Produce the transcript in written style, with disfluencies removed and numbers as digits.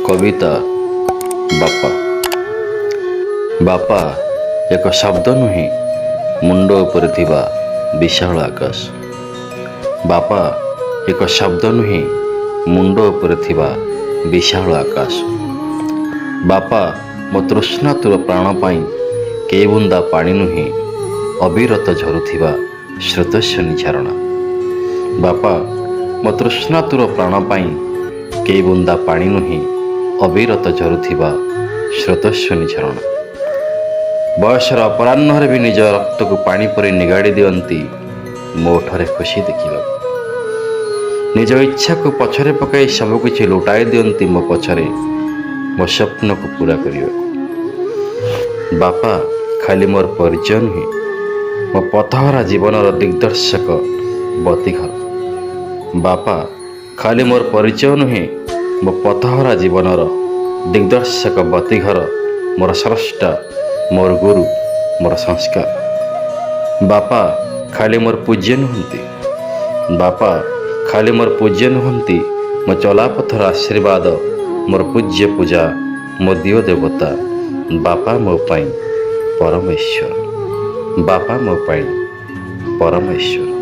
କବିତା ବାପା। ବାପା ଏକ ଶବ୍ଦ ନୁହେଁ, ମୁଣ୍ଡ ଉପରେ ଥିବା ବିଶାଳ ଆକାଶ। ବାପା ଏକ ଶବ୍ଦ ନୁହେଁ, ମୁଣ୍ଡ ଉପରେ ଥିବା ବିଶାଳ ଆକାଶ। ବାପା ମୋ ତୃଷ୍ଣାତୁର ପ୍ରାଣ ପାଇଁ କେଇ ବୁନ୍ଦା ପାଣି ନୁହେଁ, ଅବିରତ ଝରୁଥିବା ସ୍ରୋତସ୍ୱିନୀ ଝରଣା। ବାପା ମୋ ତୃଷ୍ଣାତୁର ପ୍ରାଣ ପାଇଁ କେଇ ବୁନ୍ଦା ପାଣି ନୁହେଁ, ଅବିରତ ଝରୁଥିବା ସ୍ରୋତସ୍ୱିନୀ ଝରଣା। ବୟସର ଅପରାହ୍ନରେ ବି ନିଜ ରକ୍ତକୁ ପାଣି ପରି ନିଗାଡ଼ି ଦିଅନ୍ତି ମୋ ଠାରେ ଖୁସି ଦେଖିବାକୁ। ନିଜ ଇଚ୍ଛାକୁ ପଛରେ ପକାଇ ସବୁକିଛି ଲୁଟାଇ ଦିଅନ୍ତି ମୋ ପଛରେ, ମୋ ସ୍ୱପ୍ନକୁ ପୂରା କରିବାକୁ। ବାପା ଖାଲି ମୋର ପରିଚୟ ନୁହେଁ, ମୋ ପଥହରା ଜୀବନର ଦିଗ୍ଦର୍ଶକ ବତିଘର। ବାପା ଖାଲି ମୋର ପରିଚୟ ନୁହେଁ, ମୋ ପଥହରା ଜୀବନର ଦିଗ୍ଦର୍ଶକ ବତିଘର, ମୋର ସ୍ରଷ୍ଟା, ମୋର ଗୁରୁ, ମୋର ସଂସ୍କାର। ବାପା ଖାଲି ମୋର ପୂଜ୍ୟ ନୁହନ୍ତି, ବାପା ଖାଲି ମୋର ପୂଜ୍ୟ ନୁହନ୍ତି, ମୋ ଚଲାପଥର ଆଶୀର୍ବାଦ, ମୋର ପୂଜ୍ୟ ପୂଜା, ମୋ ଦିଅ ଦେବତା। ବାପା ମୋ ପାଇଁ ପରମେଶ୍ୱର। ବାପା ମୋ ପାଇଁ ପରମେଶ୍ୱର।